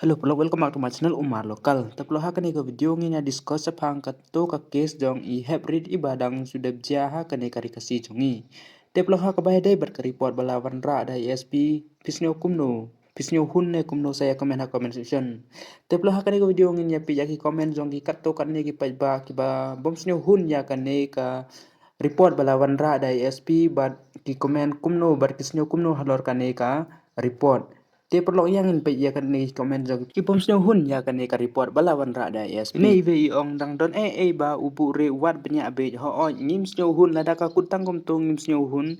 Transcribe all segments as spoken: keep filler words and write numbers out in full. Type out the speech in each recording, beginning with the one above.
Hello paralok, welcome back to my channel Umar Local. Te paralok, ha kane ka video ngin ïa discuss shaphang kato ka case jong i Heprit iba dang shu dep jia ha kane ka ri Khasi jong ngi. Te paralok, ha kaba ïadei bad ka report ba la wanrah da i S P, phi sngew kumno? Phi sngew hun ne kumno? Sa ïa comment ha comment section. Te paralok, ha kane ka video ngin ïa peit ïa ki comment jong ki katto katne ki paidbah kiba bym sngew hun ïa kane ka report ba la wanrah da i S P, bad ki comment kumno bad ki sngew kumno halor kane ka report. Te paralok, ïa ngin peit ïa kane ki comment jong ki bym sngew hun ïa kane ka report ba la wanrah da i S P. Ine iwei i ong, dang don ei ei ba u buhrieh wat bniah beit. Hooid, ngim sngew hun, lada ka kut tang kumto ngim sngew hun.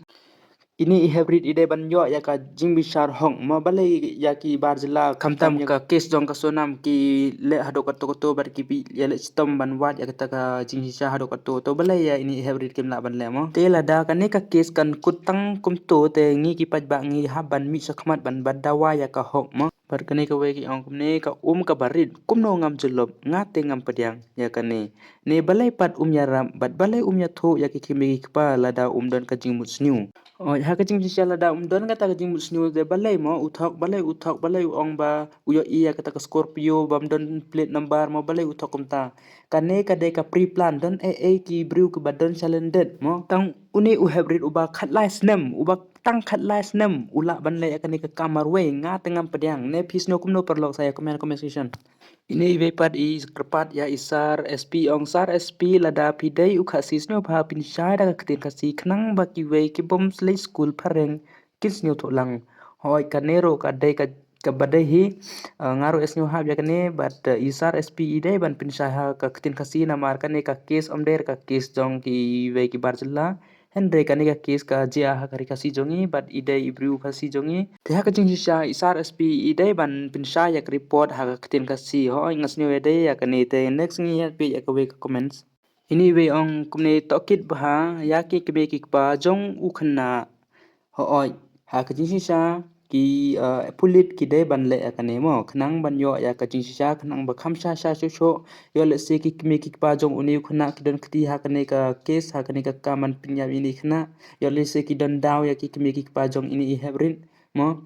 Ine i Heprit i dei ban ïoh ïa ka jingbishar hok mo, balei ïa ki bar jylla khamtam ïa ka case jong ka Sonam ki leh haduh katto katto bad ki phi ïa leh shitom ban wad ïa kata ka jingshisha haduh katto katto, balei ïa ine i Heprit kim lah ban leh mo? Te lada kane ka case kan kut tang kumto te ngi ki paidbah ngi hap ban mih shakhmat ban, ban dawa ïa ka hok mo. Bad kane kawei ki ong kumne, ka um kaba rit kumno ngam jyllop, nga te ngam pdiang ïa kane. Ne balei pat um ïarap bad balei um ïathuh ïa ki kmie ki kpa lada um don ka jingmut sniew? Oi, ha ka jingshisha lada um don kata ka jingmut sniew te balei mo u thok, balei u thok, balei u ong ba u ïohi ïa kata ka Scorpio bym don plate number mo, balei u thok kumta? Kane ka dei ka pre-plan, don ei ei ki briew kiba don shalyndet mo. Tang une u Heprit uba khatlai snem, uba tang khatlai snem u lah ban leh ïa kane ka kam marwei, nga te ngam pdiang. Ne phi sngew kumno paralok, sa ïa comment comment section. Ine iwei pat i kyrpad ïa i Sir S P, ong, Sir S P, lada phi dei u Khasi sngewbha pynshai da ka ktien Khasi khnang ba kiwei ki bym leit skul phareng kin sngewthuh lang. Hooid, kane ruh ka dei ka, kaba dei hi. Ah, nga ruh ïa sngew hap ïa kane bad, ah, i Sir S P i dei ban pynshai ha ka ktien Khasi namar kane ka case ym dei ka case jong kiwei ki bar jylla. Hynrei kane ka case ka jia ha ka ri Khasi jong ngi bad i dei i briew Khasi jong ngi. Te ha ka jingshisha i Sir S P i dei ban pynshai ïa ka report ha ka ktien Khasi. Hooid, nga sngew ïa dei ïa kane. Te next ngi ïa peit ïa kawei ka comments. Ine iwei ong kumne, tohkit bha ïa ki kmie ki kpa jong u khynnah. Hooid, ha ka jingshisha ki, uh, pulit ki dei ban leh ïa kane mo, khnang ban ïoh ïa ka jingshisha, khnang ba kham sha sha shuh shuh. Ïoh lehse ki kmie ki kpa jong une u khynnah ki don kti ha kane ka case, ha kane ka kam ban pynïap ïa ine i khynnah. Ïoh lehse ki don daw ïa ki kmie ki kpa jong ine i Heprit mo.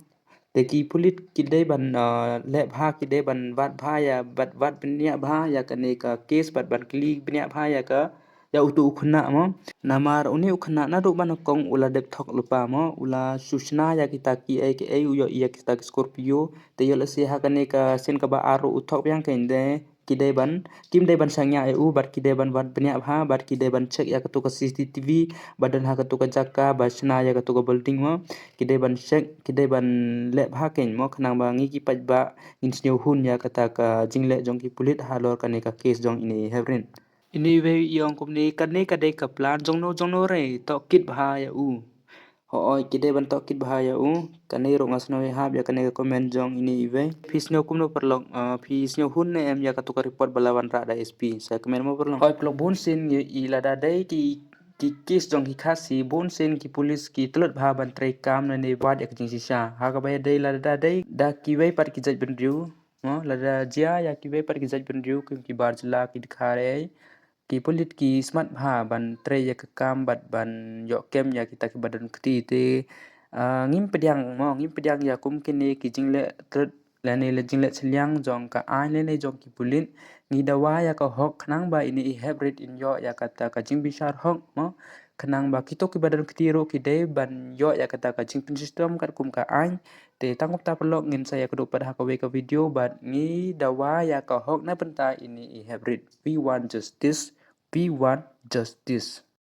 Te ki pulit ki dei ban, uh, leh bha, ki dei ban wad bha ïa, bad wad bniah bha ïa kane ka case bad ban kylli bniah bha ïa ka, ïa uto u khynnah mo. Namar une u khynnah naduh ba nyngkong u la dep thok lypa mo, u la shu shna ïa kita kiei kiei, u ïohi ïa kita ki Scorpio. Te ïoh lehse ha kane ka sien kaba ar ruh u thok biang, kein de ki dei ban, kim dei ban shaniah ïa u bad ki dei ban wad bniah bha bad ki dei ban check ïa kato ka C C T V ba don ha kato ka jaka ba shna ïa kato ka building mo. Ki dei ban check, ki dei ban leh bha kein mo, khnang ba ngi ki paidbah ngin sngewhun ïa kata ka jingleh jong ki pulit halor kane ka case jong ine i Heprit. Ine iwei i ong kumne, kane ka dei ka plan jongno jongno re, tohkit bha ïa u. Hooid, ki dei ban tohkit bha ïa u. Kane ruh nga sngew ïahap ïa kane ka comment jong ine iwei. Phi sngew kumno paralok, ah, phi sngew hun ne em ïa kato ka report ba la wanrah da S P? Sa comment mo paralok. Hooid paralok, bun sien ngi i lada dei ki, ki case jong ki Khasi, bun sien ki pulit ki tlot bha ban trei kam ne ne wad ïa ka jingshisha. Ha kaba ïadei lada dei da kiwei pat ki jait bynriew mo, lada jia ïa kiwei pat ki jait bynriew kum ki bar jylla, ki dkhar ei, ki pulit ki smat bha ban trei ïa ka kam bad ban ïoh kem ïa kita kiba don kti. Te, ah, ngim pdiang mo, ngim pdiang ïa kum kine ki jingleh tlot lane le jingleh shiliang jong ka aiñ lane jong ki pulit. Ngi dawa ïa ka hok khnang ba ine i Heprit in ïoh ïa kata ka jingbishar hok mo, khnang ba kito kiba don kti ruh ki dei ban ïoh ïa kata ka jingpynshitom katkum ka aiñ. Te tang kumta paralok, ngin sa ïakynduh pat ha kawei ka video bad ngi dawa ïa ka hok na bynta ine i Heprit. We want justice. We want justice.